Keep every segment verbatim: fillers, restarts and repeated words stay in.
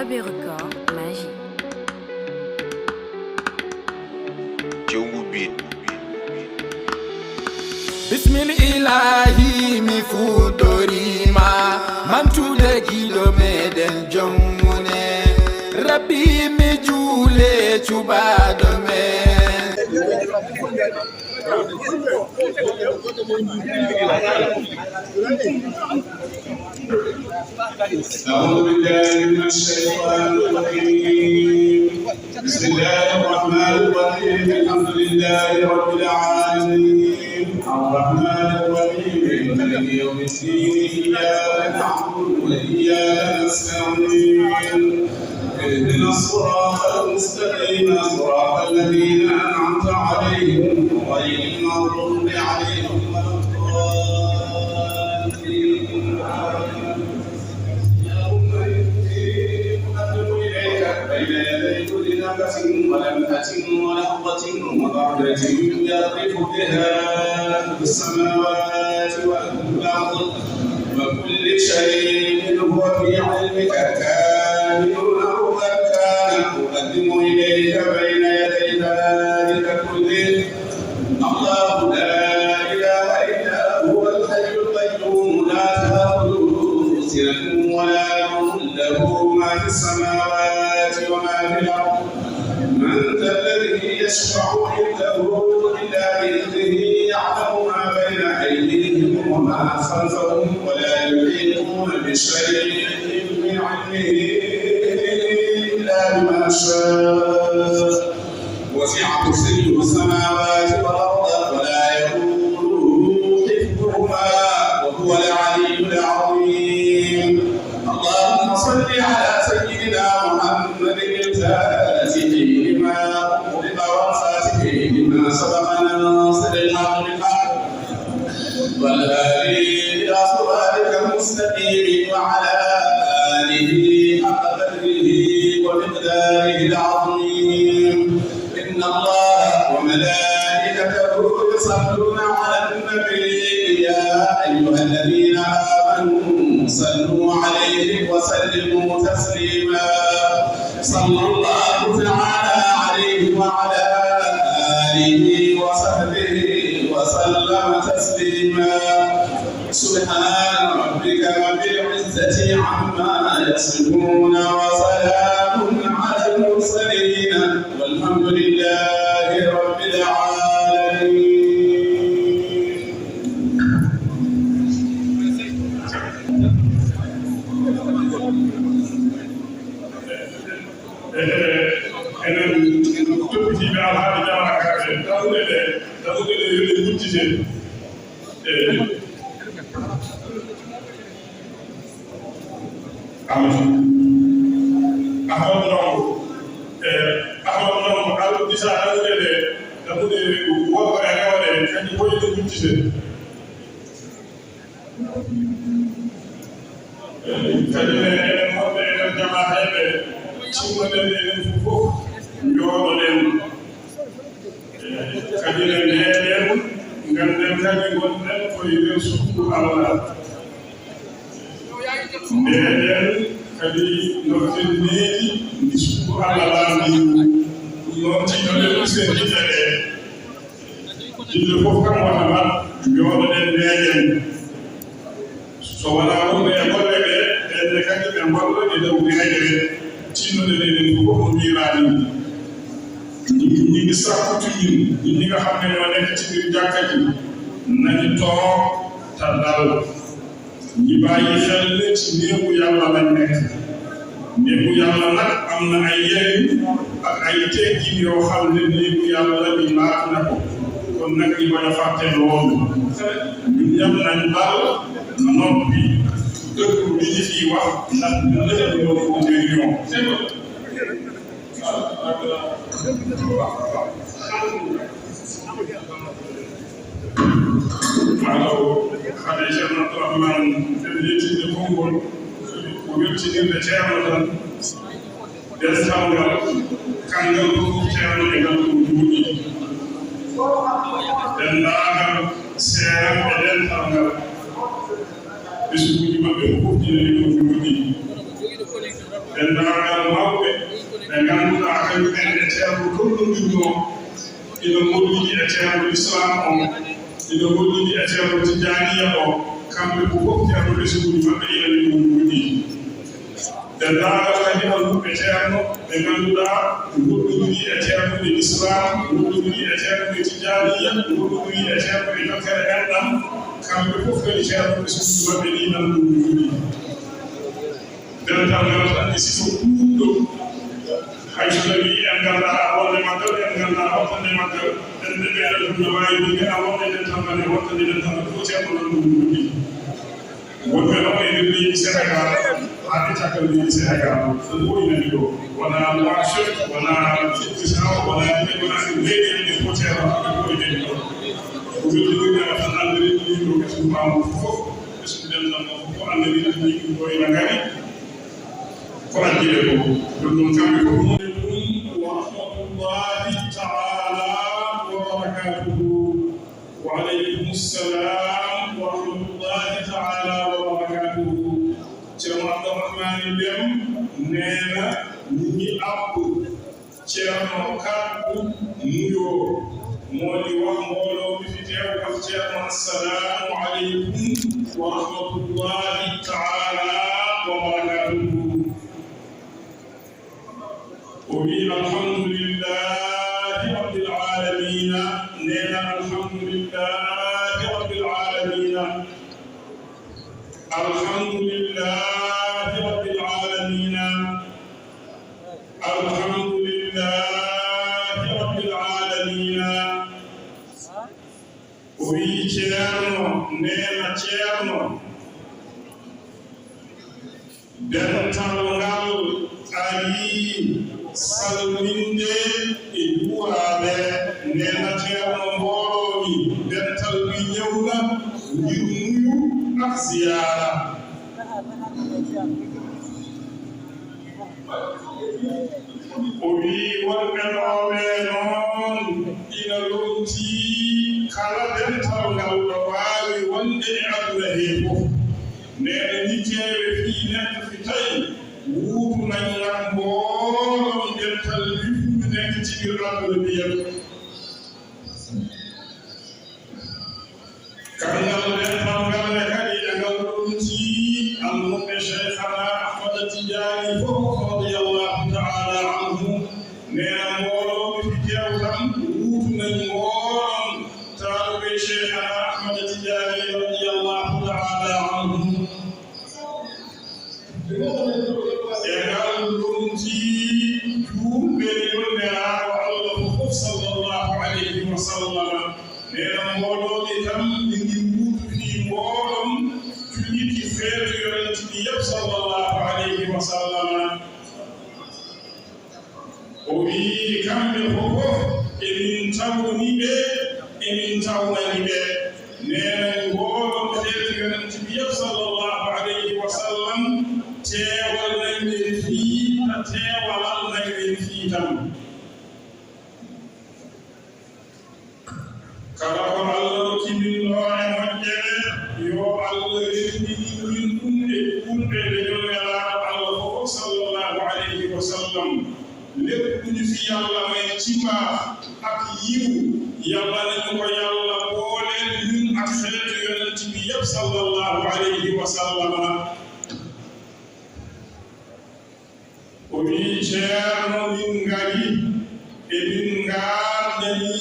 Abbey Record, magie. Jungle Beat. Bismil ilahi mi fuɗɗoriima mantude giɗo meɗen jommune. Rabbi mi juule cuɓaaɗo men. أعوذ بالله من الشيطان الرجيم. بسم الله الرحمن الرحيم. الحمد لله رب العالمين. الرحمن الرحيم. مالك يوم الدين. إياك نعبد وإياك نستعين. اهدنا الصراط المستقيم. صراط الذين أنعمت عليهم غير المغضوب عليهم ولا الضالين. اللهم إني أقدم إليك بين يدي كل نفس ولمحة ولحظة وضربة يطرف بها السماوات والأرض وكل شيء هو في علمك كائن أو قد كان. أقدم إليك بين يدي ذلك كله الله لا إله إلا هو الحي القيوم لا تأخذه سنة ولا نوم له ما في السماوات وما في الأرض من ذا الذي يشفع عنده إلا بإذنه يعلم ما بين أيديهم وما خلفهم ولا يحيطون بشيء من علمه إلا بما شاء وسع كرسيه السماوات والأرض ولا يئوده حفظهما وهو العلي العظيم. اللهم صل على سيدنا محمد الفاتح لما أغلق والخاتم لما سبق ناصر الحق بالحق والهادي إلى صراطك المستقيم وعلى آله حق قدره ومقداره العظيم. إن الله وملائكته يصلون على النبي يا أيها الذين آمنوا صلوا عليه وسلموا تسليما. صلى الله تعالى عليه وعلى آله وصحبه وسلم تسليما. سبحان ربك رب العزة عما يصفون وسلام على المرسلين والحمد لله رب العالمين. Enen toppitiiɓe alhaali jamaakaɓe, dammuɗe ɗe, dammuɗe ɗe yo ɗe nguddite. E, Ahmadu Ndongo, e, Ahmadu Ndongo, a uddita dammuɗe ɗe, dammuɗe worgo e rewɓe, kañum fof yo ɗe nguddite. Kadi ne, enen wonɓe e nder jamaaheeɓe, timmoɗen enen fof, njooɗoɗen. Kadi ne, ndeeɗen, ngannden kadi ngonɗen ko e nder suudu Allah. Ndeeɗen kadi nodden needi ndi suudu Allah laamɗi. Ɗum noon, tinnoɗen use gite ɗe. Yimɓe fof kam wata mbaɗ, njooɗoɗen, ndeeƴen. So wonaa wonɓe e golle ɓe, ɓenne kadi ɓe ngolla e dow deeƴre, tinnude nde ɗen fof no mbiiraa nii. Ñi, ñi ngi sakkutu ñin, ñi, ñi nga xam ne ñoo nekk ci biir jàkka ji, nañu toog te dal. Ñi bàyyi xel ne ci néegu Yàlla lañ nekk. Néegu Yàlla nag am na ay yari ak ay teggin yoo xam ne néegu Yàlla bi laaj na ko. Kon nag ñu bañ a fàtte loolu. Ñun ñëpp nañ dal, noppi, déglu li ñu fiy wax, ndax ñu déglu loolu ko jëriñoo. Maa ko xamee Ceerno Abdourahmane, en yettinde konngol, ko weltinirde Ceerno tan, dental ngal, kanngal fof Ceerno e ngal ko juuɗi. Denndaangal seeranɓe dental ngal, ɓesnguuji maɓɓe fof ina e ɗo juuɗi. Denndaangal mawɓe ɓe ngannduɗaa kañum en e ceerno gollondirnoo, ina ngollidi e ceerno Lislaam on, ina ngollidi e ceerno Tijaaniya o, kamɓe ko fof ceerno ɓesnguuji maɓɓe ina e ɗum ngoɗɗi. Denndaangal kadi almuɓɓe ceerno ɓe ngannduɗaa ngollondiri e ceerno e Lislaam, ngollondiri e ceerno e Tijaaniya, ngollondiri e ceerno e jokkere enɗam, kamɓe fof kadi ceerno ɓesnguuji maɓɓe ɗi nan ɗum ngoɗɗi. Dental ngal tan e sifa ɗuuɗo. Hay so tawii en nganndaa wonde maggal, en nganndaa hottande maggal, en ndeɓe aduna waawi wiyde a wonde dental ngal e hottande dental ngal fof ceerno nan ɗum ɗum. Wonɓe noon e nder leydi Senegaal, haa e caggal leydi Senegaal, ɗum fof ina ɗo. Wonaa Nouakchott, wonaa Bissau, wonaa Guinée Conakry, leydi en ɗi fof ceerno, ɗum fof ina ɗo. Ko weltinirde tan annde ɗum ɗo ɓesngu maamu fof, ɓesngu dental ngal fof, annde ɗum ɗo ina ngari. Ko addi ɓe ko ɗum ɗum kamɓe fof. Wa rahmatullahi ta'ala wa barakatuhu. Wa aleykum salam wa rahmatullahi ta'ala wa barakatuhu. Ceerno Abdourahmane Dem nee na mi ngi àbb Ceerno kàddu nuyoo, moo di wax mbooloo mi fi teew, wax Ceerno assalaamu aleykum wa rahmatullahi taala wa barakaatuhu. O wi alhamdulillahi rabbil aalamiina, nee na alhamdulillahi rabbil aalamiina. Alhamdulillahi rabbil aalamiina. Alhamdulillahi rabbil aalamiina. O wi Ceerno, nee na Ceerno, dental ngal ari salminde e juuraade, nee na Ceerno mbooloo mi, dental mi ñëw na ngir nuyu ak ziyaara. O wi wonɓe ɗo ɓe noon ina lomtii kala dental ngal ɗo waawi wonde e aduna hee fof. Nee na ñitteeɓe fii neɗɗo fi tawi wuutu nañ ngam mbooloo dental wi fu nekk ci biir aduna bi yëpp. Kanngal dental ngal ne kadi e ngal ɗumti almuɓɓe Cheikhana Ahmada Tijaani fof radiyallahu taala anhu. Nee na mbooloo mi fi teew tan wuutu nañ mbooloo taalube Cheikhana Ahmada Tijaani radiyallahu taala anhu. E ngal lomti juulɓe yonneraaɗo Allah fof sallallahu alayhi wa sallam. Nee na mbooloo mi tan mi ngi wuutu fii mbooloo julliti feetu yonent bi yëpp sallallahu alayhi wa sallam. O wi kamɓe fof emin tawni ɓe, emin tawnani ɓe. Nee na mbooloo xeetu yonent bi yëpp sallallahu alayhi wa sallam, teewal nañ ɓe fii, ta teewalal nañ ɓe fii tan. Kala ko Allah rokki min ɗo e moƴƴere, yo Allah rewɓinin min ɗum e juulɓe ɓe yonneraaɗo Allah fof sallallahu alayhi wa sallam. Lépp lu ñu fi Yàlla may ci mbaax ak yiw, Yàlla nañu ko Yàlla booleel ñun ak xeetu yonent bi yëpp sallallahu alayhi wa sallam. O wi Ceerno, min ngari, emin ngaardani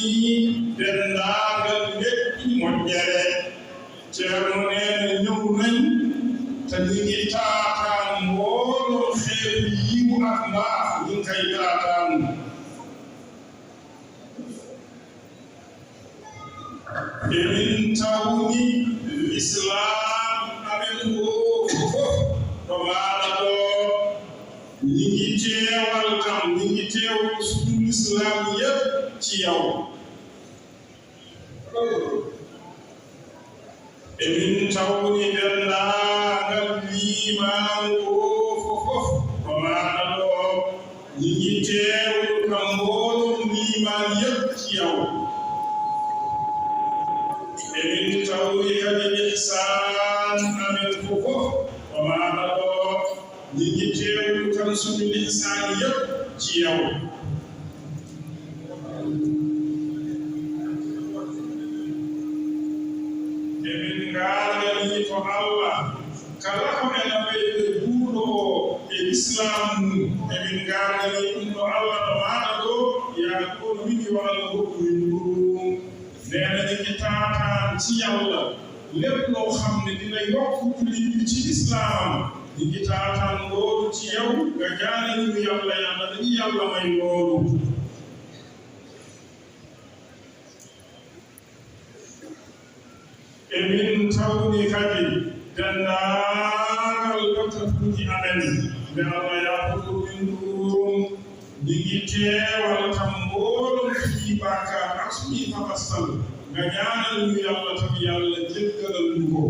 denndaangal leƴƴi moƴƴere. Ceerno nee na ñëw nañ, te ñu ngi taataan mbooloo xeetu yiw ak mbaax, ñu ngi koy taataan. Emin tawni lislaam amen oo fof to maaɗa ɗo. Ñu ngi teewal kam, ñu ngi teewal suñu lislaam yépp ci yow. Emin tawni denndaangal liimaan oo fof to maaɗa ɗo. Ñu ngi teewlu kam mbooloo liimaan yépp ci yow. Emin tawni kadi ihsaan amen fof to maaɗa ɗo. Ñu ngi teewlu kam Suñu lisaani yépp ci yow. Emin ngaargani to Allah kala ko ena ɓeyda juulɗo o e lislaam mum. Emin ngaargani ɗum to Allah to maaɗa ɗo, yaa ɗum min yo Allah hokku min ɗum. Nee na ñu ngi taataan ci Yàlla lépp loo xam ne dina yokk jullit bi ci lislaam. Ñu ngi taataan loolu ci yow, nga ñaanal ñu Yàlla, Yàlla nañu Yàlla may loolu. E min tawni kadi denndaangal bakkatuuji amen, nde Allah yaafoto min ɗum. Ñu ngi teewal kam mbooloo suñuy bàkkaar ak suñuy fakastal, nga ñaanal ñu Yàlla tam, Yàlla jéggalal ñu ko.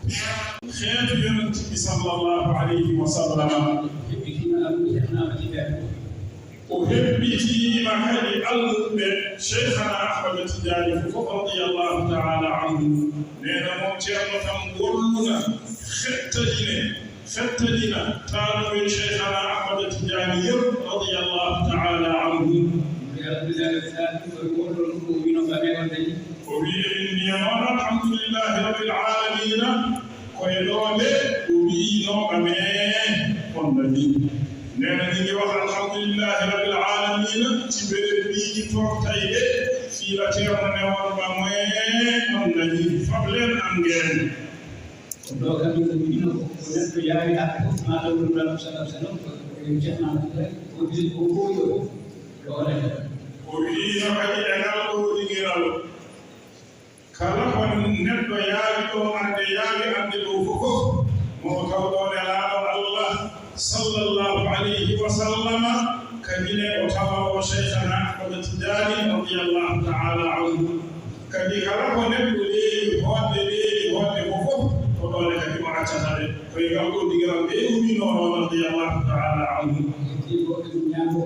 Xeetu Yonent bi sallallahu alayhi wa sallam. O hebbitiima kadi almuɓɓe Cheikhana Ahmad Tidiane fof, radiyallahu ta'ala anhu. Nee na moom Ceerno tam golluna, xettanine, xettanina taalibe Cheikhana Ahmad Tidiane yépp, radiyallahu ta'ala anhu. O wi, emin mbiya noon, alhamdulillahi rabbil alamina. Ko e ɗoo nde o wi'inoo kam, ee, on nanii. Nee na ñu ngi wax alhamdulillahi rabbil alamina ci béréb bii ñu toog tey de, fii la Ceerno ne woon ba mu, ee, on nanii, fab leen am ngeen. Ko ɗoo kam, ko wi'inoo ko, ko neɗɗo yaawi hannde fof, maa ɗo woni Nulaaɗo sallallahu alayhi wa sallam, ko, ko Ceerno Ahmad, ko wi, ko ɓooyi o fof, ɗo o nanii. O wi'ino kadi e ngal ɗoo ɗigiral. Kala ko neɗɗo yaawi ɗo arde, yaawi arde ɗo fof, mo o taw ɗo Nelaaɗo Allah, sallallahu alayhi wa sallama, kadi ne o tawa o Cheikhana Ahmad Tidiane, radiyallahu ta'ala anhu. Kadi kala ko neɗɗo leewi hoɗde, leewi hoɗde fof, ko ɗo ne kadi o accata ɗe. Ko e ngal ɗo digiral ɓe ummino ɗo, radiyallahu ta'ala anhu. Heddi ko ɗum ñaago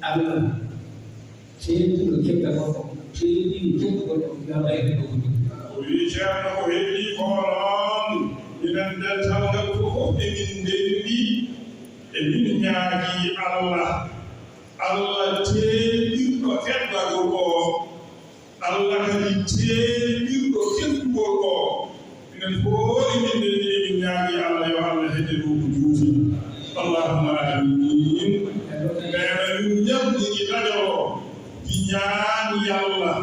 Allah. Teddinɗo keɓɗo goɗɗo, teddinɗo keɓɗo goɗɗo, yo Allah e heɓɓo ɗum. O wi'i, Ceerno, ko heddii ko noon, minen dental ngal fof emin ndenndi, emin ñaagii Allah. Allah teddinɗo keɓɗagol o, Allah kadi teddinɗo keɓɗugol o. Minen fof emin ndenndi, emin ñaagii Allah yo Allah heɗe ɗo ko juuti. Allahumma amiin. Ndeen min ñaɓɓi ɗaɗo o, di ñaan Yàlla,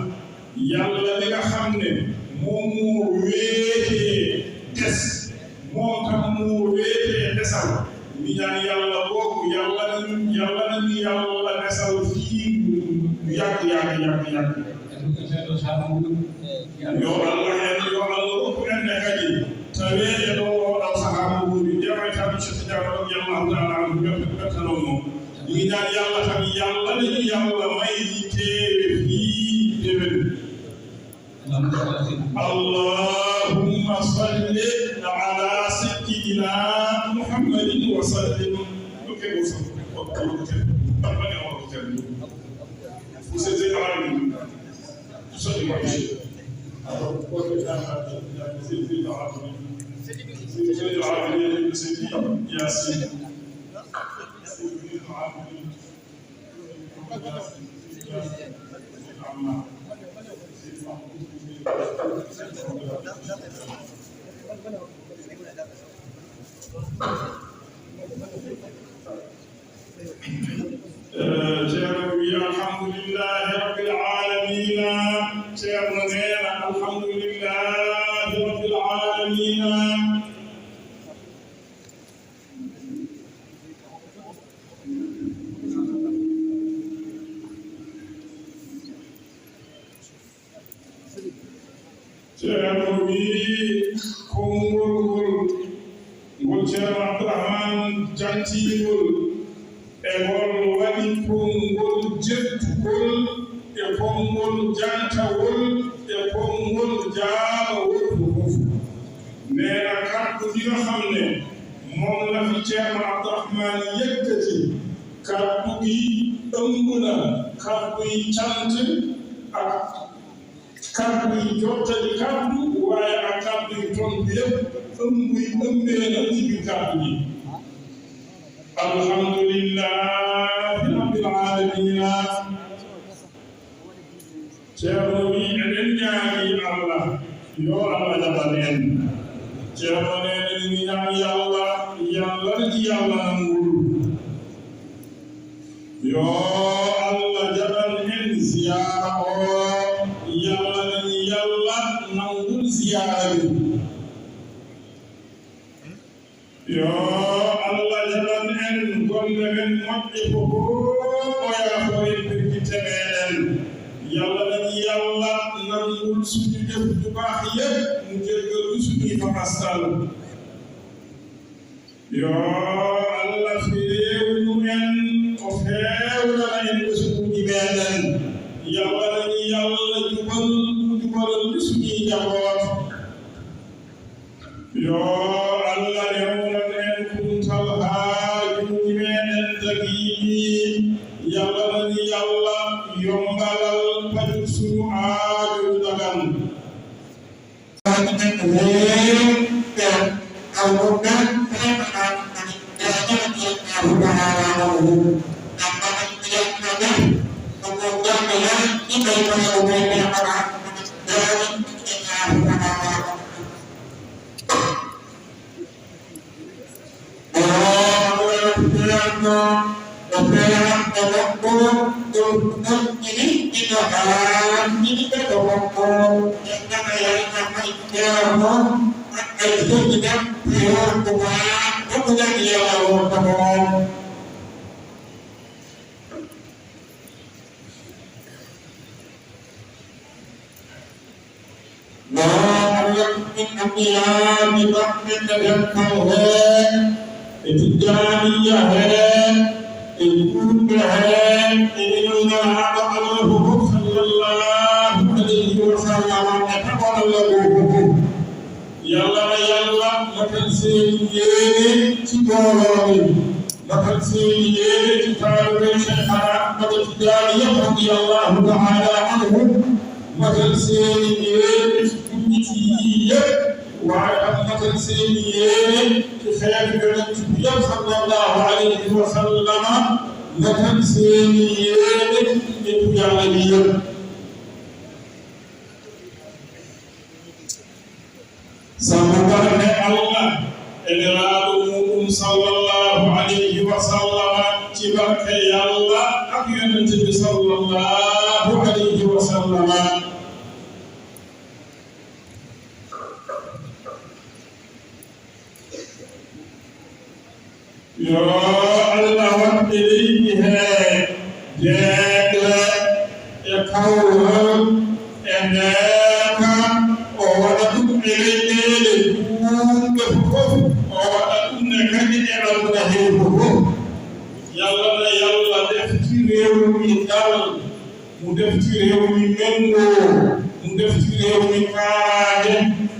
Yàlla mi nga xam ne moom moo wéetee des, moom tam moo wéetee desal. Mi ñaan Yàlla boobu, Yàlla nañu, Yàlla nañu Yàlla desal fii lu yàgg, yàgg, yàgg, yàgg. Yo Allah en, yo Allah rokku en ne kadi taweede ɗo oo ɗoo sahaa mo woni Ceerno Taajo Cheikh Tidiane radiyallahu ta'ala anhu, ɓe ɓettanoo mo. Ñu ngi ñaan Yàlla tan, Yàlla nañu Yàlla may ñu teewe fii déwén. اللهم صل على سيدنا محمد وسلم. Eh, Ceerno wi'i, alhamdulillahi rabbil aalamiina. Ceerno nee na, alhamdulillahi rabbil aalamiina. Ceerno wii konngol ngol, ngol Ceerno Abdourahmane jantii ngol, e ngol waɗi konngol jettugol, e konngol jantawol, e konngol jaabawol fof. Neena kaddu ɗi nga xam ne moom la fi Ceerno Abdourahmane yëkkati, kaddu gi ëmb na kaddu yi cant ak kaddu yi jottali kaddu, waaye ak kaddu yi tontu yëpp ëmb yi ëmbee na ci biir kaddu gi. Alhamdulillahi Rabbil Aalamiina. Ceerno wi eɗen ñaagi Allah, yo Allah jaɓan en. Ceerno nee na ñu ngi ñaan Yàlla, Yàlla na ci Yàlla nangul. Yo Allah jaɓan en ziyaara o, Yàlla na ñu Yàlla nangul ziyaara bi. Yo Allah jaɓan en golle men moƴƴe fof, o yaafo en pirgitte meɗen. Yàlla na ñu Yàlla nangul suñu jëf ju baax yépp, mu jéggal ñu suñuy fakastal. Yo Allah feewnu en, o feewnana en ɓesnguuji meɗen. Yàlla na ñu Yàlla jubal, mu jubalal ñu suñuy njaboot. Yo Allah rewnan en kumtal haajuuji meɗen dagiiɗi. Yàlla na ñu Yàlla yombalal pajuk suñu aaju dagan. O feeranno, o feeranno makko, ɗum moƴƴini, ina haanɗini ɓe ko makko. En nana yalta hay ceerno, hay seydi ɗen, feeranno ma, ɗum ɗum yalla wonta ko. Noon Allah min anniyaani baɗɗinɓe dental heen, e tijjaaniya heen, e juulɓe heen, e enen nelaaɗo Allah fof, sallallahu alayhi wa sallam, e taɓo Allah goo fof. Yalla na Yalla motal seeni yeene ci mbooloo mi. Motal seeni yeene ci taalibe Cheikhana Ahmada Tijaani yam radiyallahu ta'ala anhu. Motal seeni yeene ci jullit yi yépp. Waaye tam motal seeni yeene ci xeetu Yonent bi yam sallallahu alayhi wa sallam. Motal seeni yeene ci nitu Yalla yi yépp. Sabu barke Allah e Nelaaɗo muuɗum sallallahu alayhi wa sallam, ci barke Yalla ak Yonent bi sallallahu alayhi wa sallam. Yo Allah waɗ e leydi he jeeɗe e kawral e ndeeka, o waɗa ɗum e leyɗeele juulɓe fof, o waɗa ɗum ne kadi e aduna he fof. Yalla na Yalla defti reewu mi dal. Mo defti reewu mi mengo, mo defti reewu mi kaaraange,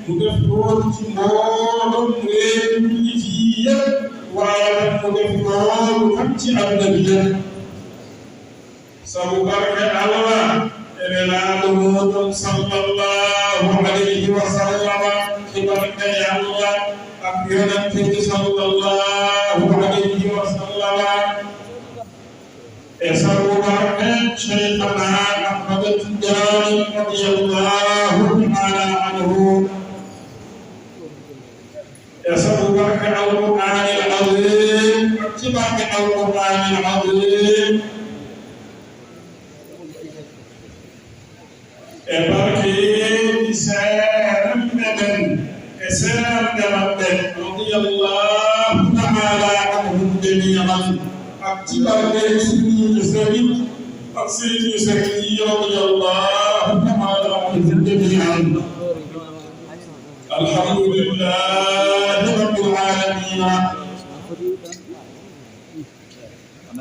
mo defti ɗoon ci mbooloo reewu mi ci yépp, waaye tan mo defti ɗoon tan ci aduna bi yépp. Sabu barke Allah e Nelaaɗo muuɗum sallallahu alayhi wa sallam, ci barke Allah ak Yonent bi sallallahu alayhi wa sallam. E sabu barke Cheikhana Ahmad Tijaani radiyallahu ta'ala anhu. E sabu barke Alqur'aanil Aziim, ci barke Alqur'aanil Aziim. E barkeeji seeranɓe ɓen, e seeranɓe maɓɓe, radiyallahu ta'ala anhum jami'an. Ak ci barke Seydi Sharif, ak Seydi Sharif, radiyallahu ta'ala anhum jami'an.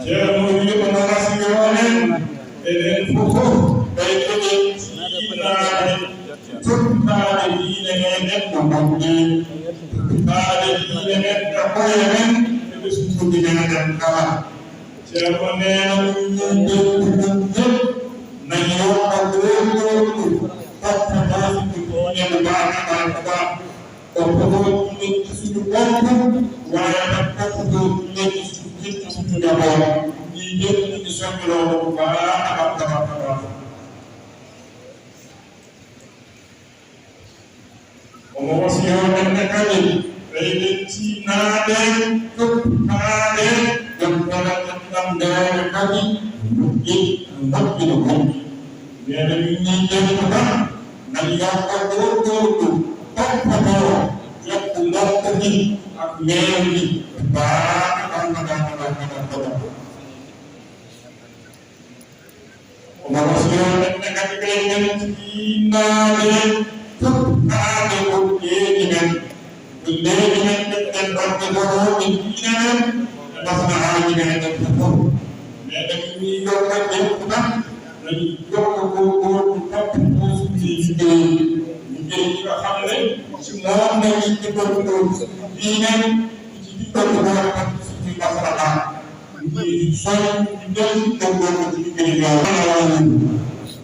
Ceerno Modibo Mara Sigi Onen, enen fof, ɓeydoɗen tiinaade toppitaade diine meɗen no moƴƴi, toppitaade diine men e koye men e ɓesnguuji meɗen kala. Ceerno neena min min ɓeyduɗen fof, nayi yokka gootooɗo toppitoo suudu diine no baaɗa baaɗa baaɗa. Toppitoo diine suudu boppu, walla toppitoo diine suudu ƴetti suudu njaboot. Ɗii ƴetti ɗi soññoroo ko baaɗa baaɗa baaɗa baaɗa. Omo wasiyoo en ne kadi, ɓeyden tiinaade, toppitaade, jokkere enɗam ndeere kadi, moƴƴi, moƴƴi no moƴƴi. Ndeena min nii janngo tan, nan yokka gootooɗo, toppitoo, jokku mofta ɗi, ak meew ɗi, baaɗa, baaɗa, baaɗa. Omo wasiyoo en ne kadi ɓeyden tiinaade, toppitaade golleeji men. Golleeji men ɓeyden waɗde hoɗooɓe diine men e maslahaaji meɗen fof. Meɗen mbii yokka jokku tan, nayi yokka gootooɗo toppitoo suudu liggey. Liggey ɗi ko xam ne si moom nayi liggey ɗo diine, ɗi ci ɗi ɗo ko waɗa suudu maslaha. Soñ, ɗi ɗon ɗon ɗon ko ɗi ɗon ɗon.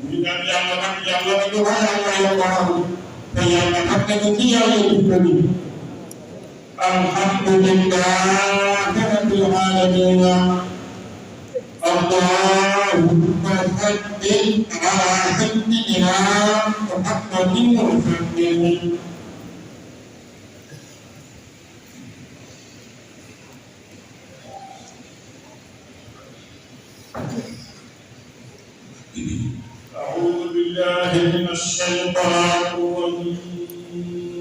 Miɗen Yalla nag, Yalla nag, Yalla nag, Yalla nag, Yalla nag, Yalla nag. الحمد لله رب العالمين. اللهم صل على سيدنا محمد وسلم. أعوذ بالله من الشيطان الرجيم.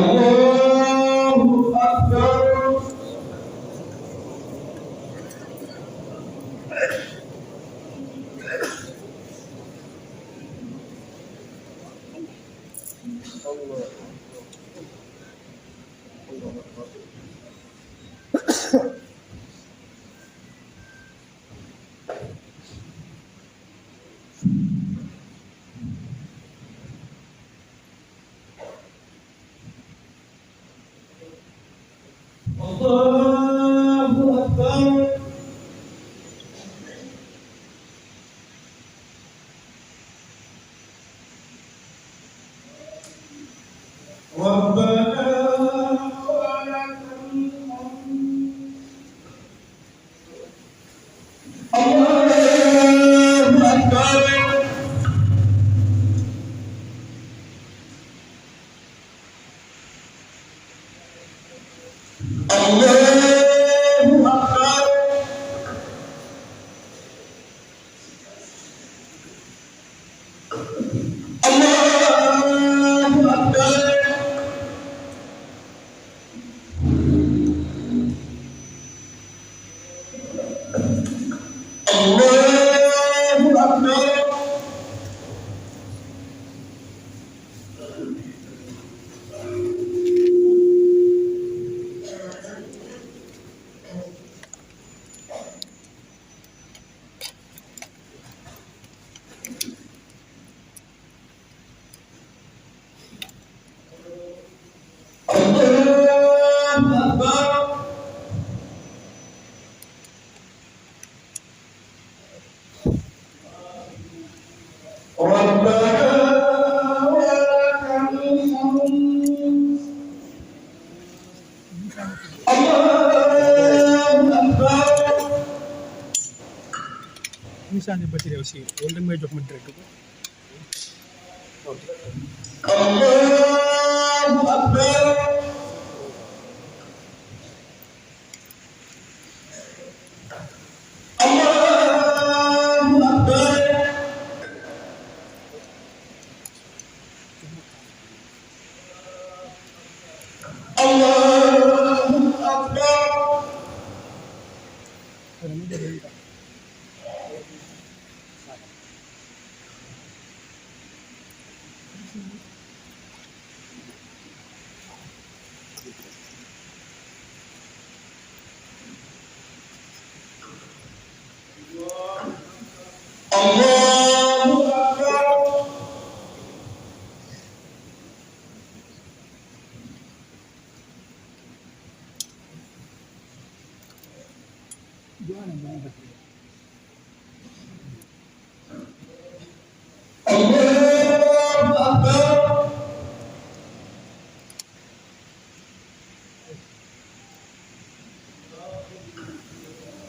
الله أكبر. الله أكبر. ربنا ولك الحمد. الله أكبر. الله أكبر. الله أكبر. ربنا ولك الحمد. الله أكبر. Ñu sànni batterie aussi, wala dañ may jox ma direct ko. الله أكبر. الله أكبر. الله أكبر. الله أكبر. الله أكبر.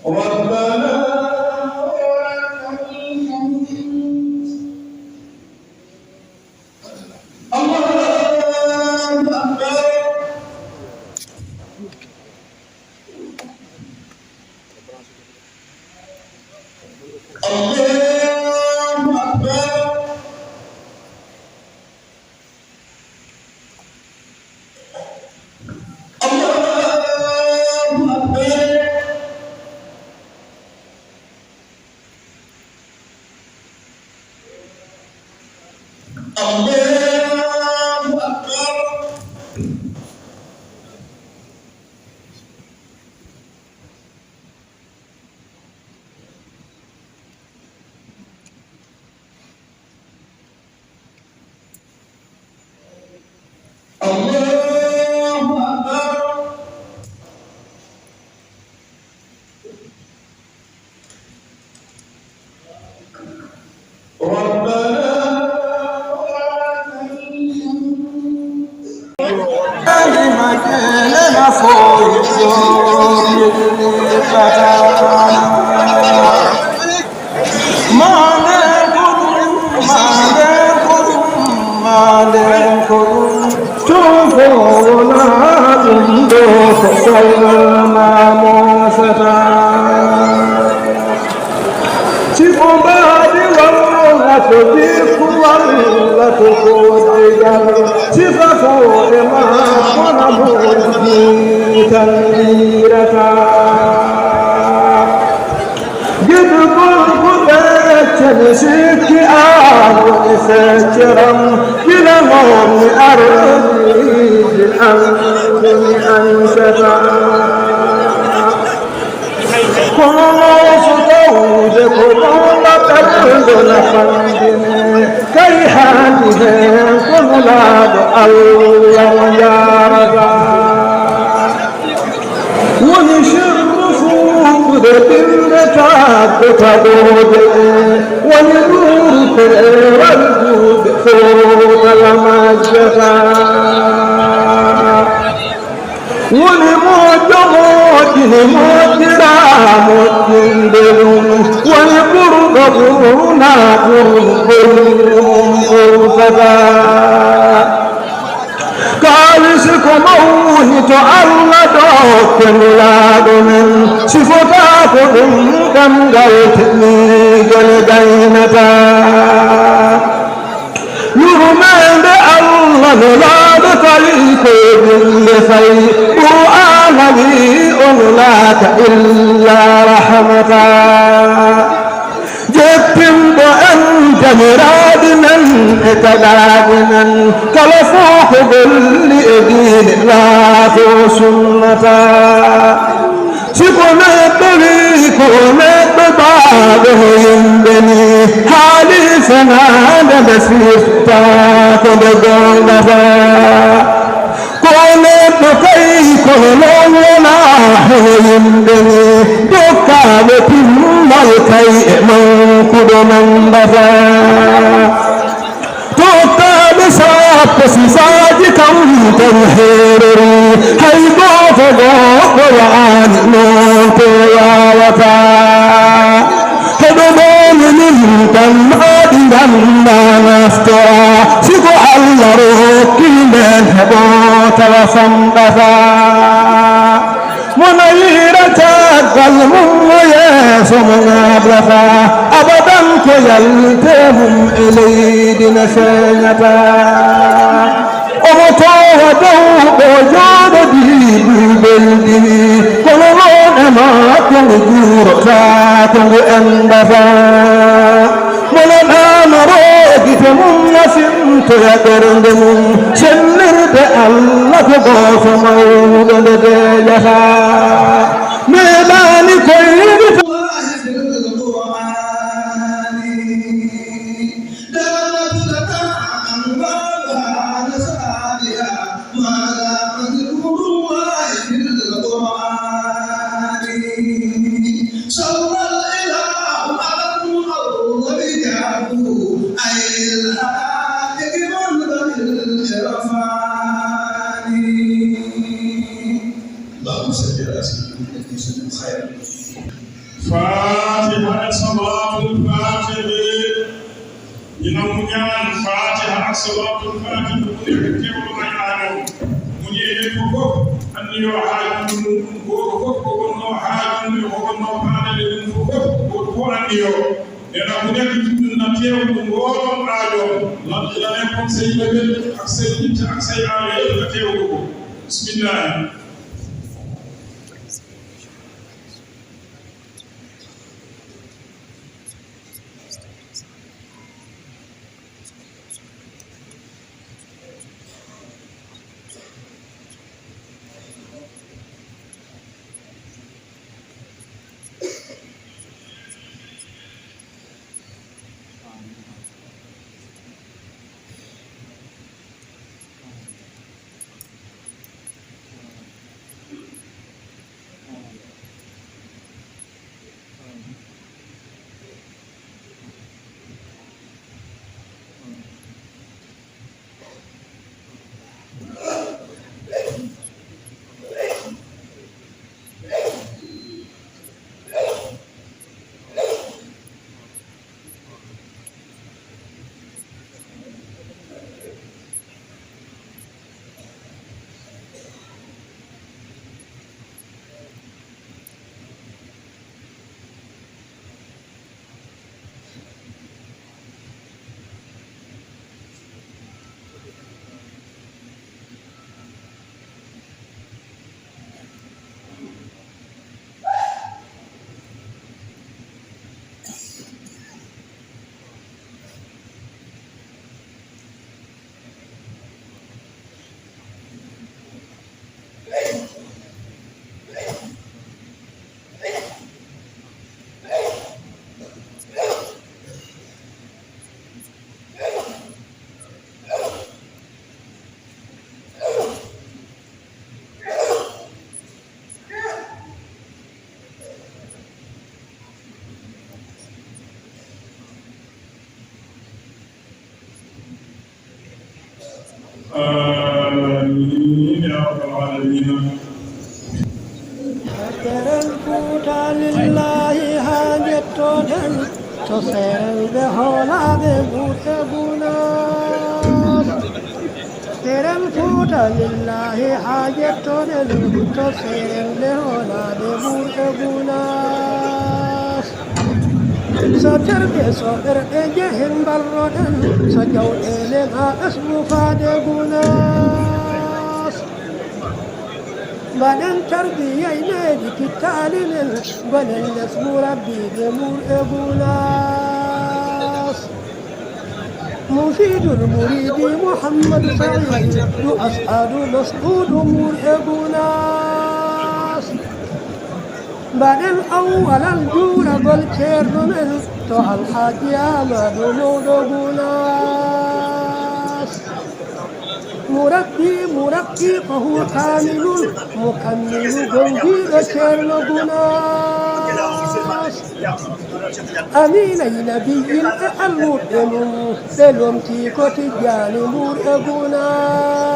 ربنا ولك الحمد. الله أكبر. الله أكبر. الله أكبر. الله أكبر. الله أكبر. ربنا ولك الحمد. Si ko mbaadi walla to jikku walla to koddigal, sifa ko e maa kono moƴƴi tan yiirata. Giɗugol ko feccani sikki aan woni fecceram, gila noon mi ardiiɗi an woni an sata. Kono noon so tawde ko ɗon ɗaɓɓirɗo na fanndine, kay haandi heen ko Nulaaɗo Allah mo njaarata. Woni sirru fuuɗude ɓiɓɓe taɓɓe taɓooje, woni nuuru peewal juuɗe fof kala majjata. Woni moƴƴo moƴƴini moƴƴiraa moƴƴinde ɗum, woni ɓurɗo ɓurna ɓurɗo ɓurɗo ɗum ɓurtata. Kaalisi ko mawni to Allah ɗo, ko Nulaaɗo men, si fotaa ko ɗum ɗemngal teniigal gaynata. Yurmeende Allah Nulaaɗo tawi ko e binde fay, Qur'aana wi o nulaaka illa rahmata. Jeppinɗo en jamiraaɗi men e taɗaaɗi men, kala fof ko golli e diine laatoo sunnata. Si ko neɗɗo wii ko neɗɗo baaɗo no yimɓe ni, haali fenaande nde firtataa ko nde goongataa. Ko neɗɗo kay kono noon wonaa hono yimɓe ni, dokkaaɓe timmal kay e mankuɗo nandataa. Sifaaji kam tan heerori, hay gooto goɗɗo wa'ani noon to waawata. Heɗo ɗooni min tan maaɗi ngannda naftora, si ko Allah rokki men heɓo tawa famɗata. Mo nayira caggal mum, mo yeeso mo ŋaabrata, abadan ko yalte mum e leydi ne feeñata. Omo toowa dow ɗo jooɗodii duubeldi, kono noon e makko ngu juurota, ko ngu enɗata. Mo naɗaama rogite mum, na simtoya ɓernde mum, sennirde Allah ko gooto mawɗo nde deeƴata. Meeɗaani koyɗi ما لا مذكور الله في القرآن. صلى الإله على المعظم جاه عين الحقائق منبع العرفان. اللهم صل على سيدنا محمد وسلم خيرا. Fatiha e Salaatul Faatihi. Ina muñaan Fatiha ak Salaatul Faatihi, ko ɓuri kewɗo may aano. Muñi heen ko fof, anniyo haaju mum, gooto fof ko wonno haaju mum, ko wonno faandede mum fof, gooto fof anniyo. Nena ko nekk ɗum na teewɗo ngoon aajo, lan ilanen kon sey bebe, ak sey bitta, ak sey aajo, yetto teewɗo ko. Bismillah. Amiin ya rabbal aalamiina. Terel Fuuta lillaahi haa njettoɗen, to seerel ɓe hoolaaɓe Fuuta Gunaas. Terel Fuuta lillaahi haa njettoɗen, to seerel ɓe hoolaaɓe Fuuta Gunaas. So terɓe so ɓerɗe njehen mbarroɗen, so jawɗeele maa asmu faade Gunaas. Mbaɗen tarbiya e needi kittaali men, gonen les murabbiiɓe mur e Gunaas. Mufiidul muriidi Muhammadu Sa'iidu As'adu Mas'uudu mur e Gunaas. Mbaɗen awwalal juuragol ceerno men to Alhaaji Aamadu Mawɗo Gunaas. Murabbi, murabbi ko huwa kaamilun, mukammilu gomdiiɗo ceerno Gunaas. Amiinay nabiyyin e almuɓɓe mum, ɓe lomtii ko Tijjaani Mbuur e Gunaas.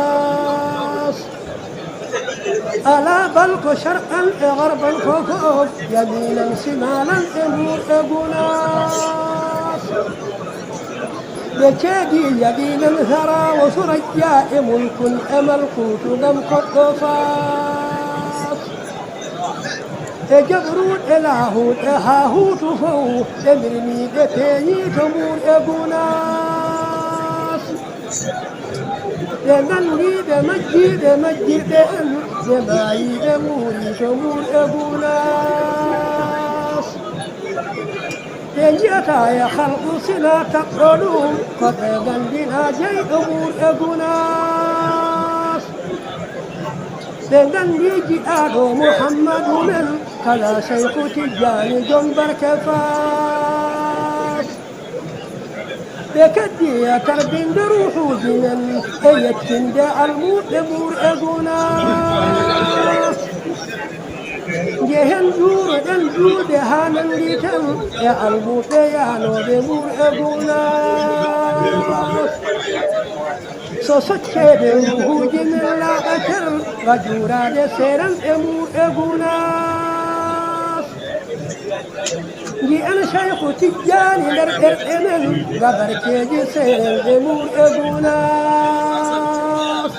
Alaa bal ko sharqan e gharban ko fof, yamiinan simaalan e Mbuur e Gunaas. Ɓe ceedi yaqiinan Saraawo Surayya e Mulkun e Malkuutu ngam koɗɗo Faas. E jaɓruuɗe laahuuɗe haa huutu fow, ɓe mbirmii ɓe peeñii to Mbuur e Gunaas. Ɓe nganndii ɓe majjii ɓe majjirɓe en, ɓe maayii ɓe nguurii to Mbuur e Gunaas. Ɓe njiyataa e halqu sina taɓɗo ɗum, ko ɓe nganndinaa jeyɗo Mbuur e Gunaas. Ɓe nganndii jiɗaaɗo Muhammadu men, kala Seyku Tijjaani joom barke Faas. Ɓe keddii e tarbinde ruuhuuji men e yettinde almuuɓe Mbuur e Gunaas. Njehen njuuroɗen juulde haa nanngiten e almuuɓe yaanooɓe Mbuur e Gunaas. So socceede ruuhuuji men laaɓa cer, nga juuraade seeranɓe Mbuur e Gunaas. Nji'en Seyku Tijjaani nder ɓerɗe men, nga barkeeji seeranɓe Mbuur e Gunaas.